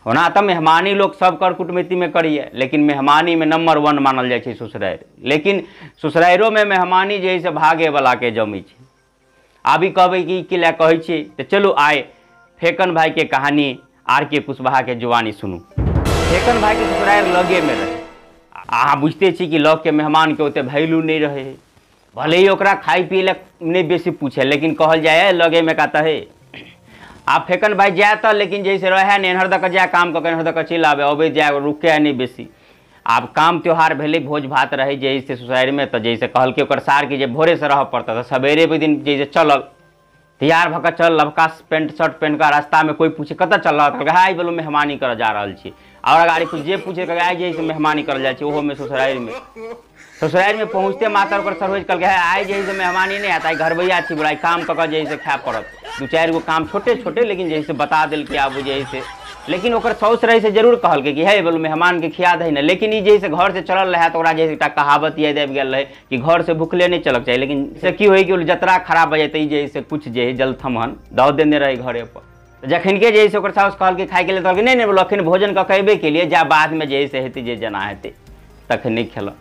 ओना तऽ मेहमानी लोक सब कर कुटमैतीमे करैए, लेकिन मेहमानीमे नम्बर 1 मानल जाइ छै ससुरारि। लेकिन ससुरारिओमे मेहमानी जे है से भागेवलाके जमै छै। आब ई कहबै कि की लए कहै छियै, तऽ चलू आइ फेकन भाईके कहानी आर के कुशवाहाके जुबानी सुनू। फेकन भाईके ससुरारि लगेमे रहै। अहाँ बुझिते छी कि लगके मेहमानके ओते वैल्यू नहि रहै, भले ही ओकरा खाइ पिए लए नहि बेसी पूछे, लेकिन कहल जाय लगेमे का तऽ है। आब फेकन भाई जाए तऽ लेकिन जैसे रहे नहि, एन्हर दऽ कऽ जाए काम कऽ कऽ एन्हर दऽ कऽ चलि आबै, अबै जाए रुकै नहि बेसी। आब काम त्योहार भेलै, भोज भात रहै जे से ससुरारिमे, तऽ जैसे कहलकै ओकर सारके जे भोरेसँ रहऽ पड़तै, तऽ सवेरे ओहि दिन जे चलल तैयार भऽ कऽ चल, लबका पेंट शर्ट पहिन कऽ रास्तामे कोइ पूछे कतऽ चलल, तऽ कहलकै आइ बोलू मेहमानी करऽ जा रहल छी। आओर अगाड़ी जे पूछे कहलकै आइ जे से मेहमानी करऽ जाइ छी, ओहोमे ससुरारिमे। ससुरारिमे पहुँचते मात्र ओकर सरोज कहलकै हे आइ जे से मेहमानी नहि हैत, आइ घरबैया छी बोला, आइ काम कऽ कऽ जे से खाय पड़त। 2-4 गो काम छोटे छोटे लेकिन जे से बता देलकै आब जे से। लेकिन ओकर साउस रहै से जरूर कहलकै कि हे बोलू मेहमानके खिया दही ने, लेकिन ई जे से घरसँ चलल रहै तऽ ओकरा जे एकटा कहावत याद आबि गेल रहै कि घरसँ भुखले नहि चलक चाही। लेकिन से की होइ कि जतरा खराब भऽ जाइ तऽ ई जे से कुछ जे जलथमहन दऽ देने रहै घरे पर। जखनके जे से ओकर साउस कहलकै खाइके लेल, कहलकै नहि नहि बोलू अखन भोजन कऽ के अयबे केलियै, जा बादमे जे से हेतै जे जेना हेतै तखन नहि खेलक।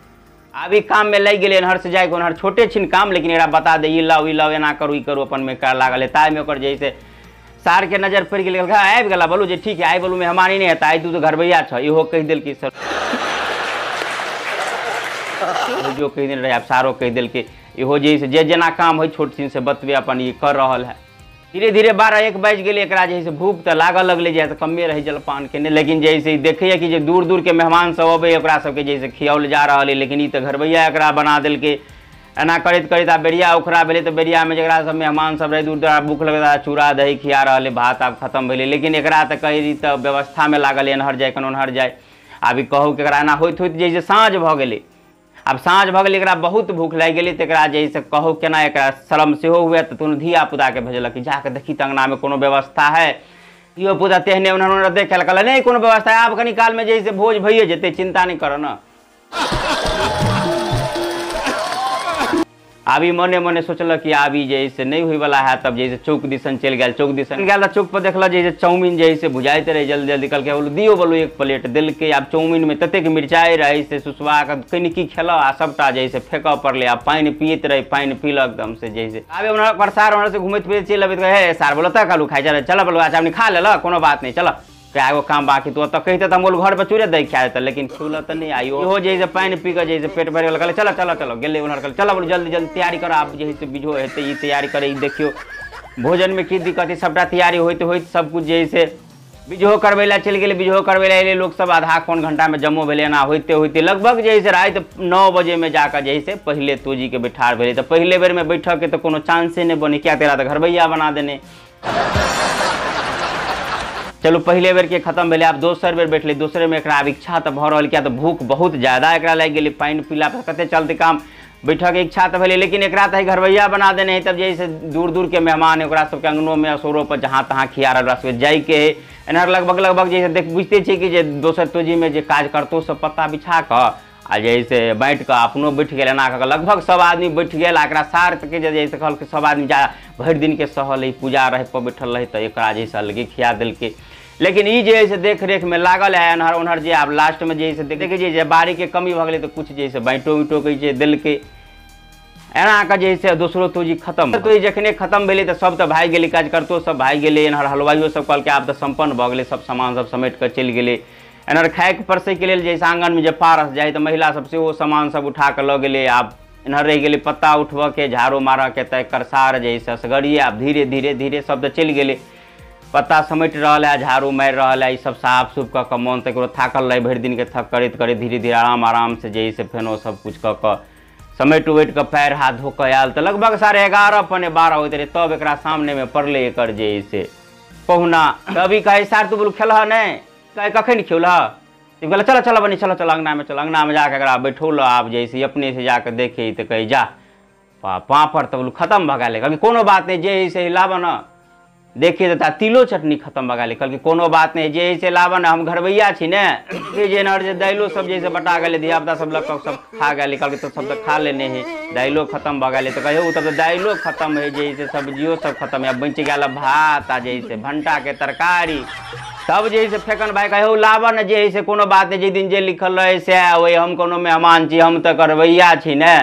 आब ई काममे लागि गेलै, एन्हर से जाइके ओन्हर छोटे छिन काम, लेकिन एकरा बता दे ई लाउ ई लाउ एना करू ई करू, अपन मे कर लागल है। ताहिमे ओकर जे से सारके नजर पड़ि गेलै, कहलकै आबि गेला बोलू जे ठीक है, आइ बोलू मेहमानी नहि हेतै, आइ तू तऽ घरबैया छह। इहो कहि देलकै सर जो कहि देने रहै, आब सारो कहि देलकै। इहो जे से जे जेना काम होइ छोट छिन से बतबे अपन ई कर रहल है। धीरे धीरे 12-1 बाजि गेलै, एकरा जे से भूख तऽ लागऽ लगलै, जे से कमे रहै जलपान केने, लेकिन जे से देखैए कि जे दूर दूरके मेहमान सब अबै ओकरा सबके जे से खियाओल जा रहल है, लेकिन ई तऽ घरबैया एकरा बना देलकै। एना करैत करैत आब बेरिया उखड़ा भेलै, तऽ बेरियामे जकरा सब मेहमान सब रहै दूर दूर भूख लगै, चूड़ा दही खिया रहल है, भात आब खतम भेलै। लेकिन एकरा तऽ कहै तऽ व्यवस्थामे लागल, एन्हर जाय कन ओन्हर जाय। आब ई कहू कि एकरा एना होइत होइत जे से साँझ भऽ गेलै। आब साँझ भऽ गेलै, एकरा बहुत भूख लागि गेलै, तऽ एकरा जे से कहू केना एकरा शरम सेहो हुए, तऽ कोनो धियापुताके भेजलक कि जाकऽ देखी तऽ अङ्गनामे कोनो व्यवस्था है। धियोपुता तेहने ओन्हर ओन्हर देख कहलक नहि कोनो व्यवस्था है, आब कनी कालमे जे से भोज भइए जेतै, चिन्ता नहि करऽ ने। आब ई मने मने सोचलक कि आब ई जे से नहि होइवला है, तब जे से चौक दिसन चलि गेल। चौक दिसन गेल तऽ चौक पर देखलक जे चाउमीन जे से भुजाइत रहै जल्दी जल्दी, कहलकै बोलू दियौ बोलू 1 प्लेट देलकै। आब चाउमीनमे ततेक मिरचाइ रहै से सुसुआ कऽ कनि की खेलक आ सबटा जे से फेकऽ पड़लै। आब पानि पियैत रहै, पानि पीलक एकदम से जे से। आब ओम्हर ओकर सार ओम्हर से घुमैत फिरैत चलि अबैत, कहै हे सार बोलो तऽ कहलू खाइ चल चल बोलू, अच्छा खा लेलक कोनो बात नहि चल एगो काम बाकी तू ओतऽ कहिते तऽ हम बोलू घर पर चूड़े दही खा देतै, लेकिन खिलऽ तऽ नहि। आइयो इहो जे से पानि पी कऽ जे से पेट भरि गेल, कहलै चल चल चल गेलै ओम्हर, कहलै चल बोलू जल्दी जल्दी तैयारी करऽ, आब जे से बिझो हेतै ई तैयारी करै, ई देखियौ भोजनमे की दिक्कत है, सबटा तैयारी होइत होइत सब कुछ जे से बिझो करबै लए चलि गेलै। बिझो करबै लए अयलै लोक सब, आधा पौन घंटामे जमो भेलै। एना होइते होइते लगभग जे से राति 9 बजेमे जाकऽ जे से पहिले तोजीके बैठार भेलै। तऽ पहिले बेरमे बैठऽके तऽ कोनो चांसे नहि बनै, किया तेरा तऽ घरबैया बना देने। चलू पहिले बेरके खतम भेलै, आब दोसर बेर बैठलै। दोसरेमे एकरा आब इच्छा तऽ भऽ रहल, किया तऽ भूख बहुत ज्यादा एकरा लागि गेलै, पानि पीला पर कते चलतै काम, बैठऽके इच्छा तऽ भेलै, लेकिन एकरा तऽ घरबैया बना देने है। तब जे से दूर दूरके मेहमान है ओकरा सबके अङ्गनोमे असोरो पर जहाँ तहाँ खिया रहल ओकरा सबके जाइके है। एन्हर लगभग लगभग जे देख बुझिते छियै कि जे दोसर तोजीमे जे काज करतौ सब पत्ता बिछा कऽ आ जे से बाँटि कऽ अपनो बैठ गेल, एना कऽ कऽ लगभग सब आदमी बैठ गेल। आ एकरा सारके जे से कहलकै सब आदमी जा भरि दिनके सहल है, पूजा रहै पर बैठल रहै, तऽ एकरा जे से अलगे खिया देलकै। लेकिन ई जे से देख रेखमे लागल है एन्हर ओन्हर जे आब लास्टमे जे से देखै छियै जे बाड़ीके कमी भऽ गेलै तऽ कुछ जे से बाँटो उटो के जे देलकै। एना कऽ जे से दोसरो तोजी खतम। तोजी जखने खतम भेलै तऽ सब तऽ भागि गेलै, काजकर्तो सब भागि गेलै, एन्हर हलवाइयो सब कहलकै आब तऽ सम्पन्न भऽ गेलै, सब सामान सब समेट कऽ चलि गेलै। एन्हर खाइके परसैके लेल जे आङ्गनमे जे पारस जाइ तऽ महिला सब सेहो सामान सब उठा कऽ लऽ गेलै। आब एन्हर रहि गेलै पत्ता उठबऽके, झाड़ू मारऽके, तऽ एकर सार जे से असगरिये आब धीरे धीरे धीरे सब तऽ चलि गेलै। पत्ता समेट रहल है, झाड़ू मारि रहल है, ई सब साफ सुफ कऽ कऽ मोन तऽ एकरो थाकल रहै भरि दिनके थक करैत करैत धीरे धीरे आराम आराम से जे से फेनो सब कुछ कऽ कऽ समेट उमेट कऽ पैर हाथ धो कऽ आयल तऽ लगभग 11:30 11:45 होइत रहै, तब एकरा सामनेमे पड़लै एकर जे से पहुना। तब ई कहै सार तू बोलू खेलह नहि, कहै कखन खेलह, कहलै चल चल बनी चल चल अङ्गनामे चल। अङ्गनामे जाकऽ एकरा बैठौलह। आब जे से अपने से जाकऽ देखै तऽ कहै जा पापड़ तऽ बोलू खतम भऽ गेलै। कहलकै कोनो बात नहि, जे से लाबऽ ने। देखिए तऽ तिलो चटनी खतम भऽ गेलै। कहलकै कोनो बात नहि, जे से लाबऽ ने, हम घरबैया छी ने। जे एनहर जे दालिओ सब जे से बटा गेलै, धियापुता सब लऽ कऽ सब खा गेलै। कहलकै तो सब तऽ खा लेने है, दालिओ खतम भऽ गेलै। तऽ कहियो तब तऽ दालिओ खतम है, जे से सब्जियो सब खतम है, बचि गेल भात आ जे से भण्टाके तरकारी। तब जे से फेकन भाइ कहियो लाबऽ ने, जे से कोनो बात नहि, जाहि दिन जे लिखल रहै सएह होइ, हम कोनो मेहमान छी, हम तऽ करबैया छी ने।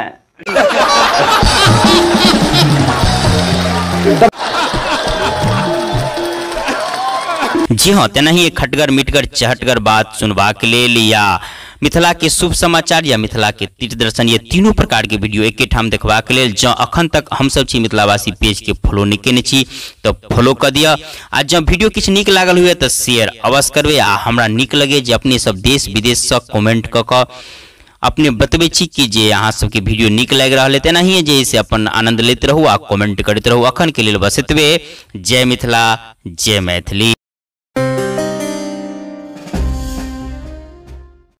जी हाँ, तेनाही एक खटगर मिटगर चहटगर बात सुनबाक लेल या मिथिला के शुभ समाचार या मिथिला के तीर्थ दर्शन, ये तीनों प्रकार के वीडियो एके ठाम देखबाक लेल जँ अखन तक हमसब छी मिथिलावासी पेज के फॉलो नहि केने छी तऽ फॉलो कऽ दिअ। आ जँ वीडियो किछु नीक लागल हुए तऽ शेयर अवश्य करबै। आ हमरा नीक लगे जे अपने सब देश विदेशसँ कमेंट कऽ कऽ अपने बतबै छी कि जे अहाँ सबके वीडियो नीक लागि रहल है। तेनाहिए जे से अपन आनंद लैत रहू आ कमेंट करैत रहू। अखन के लेल बस एतबे। जय मिथिला, जय मैथिली।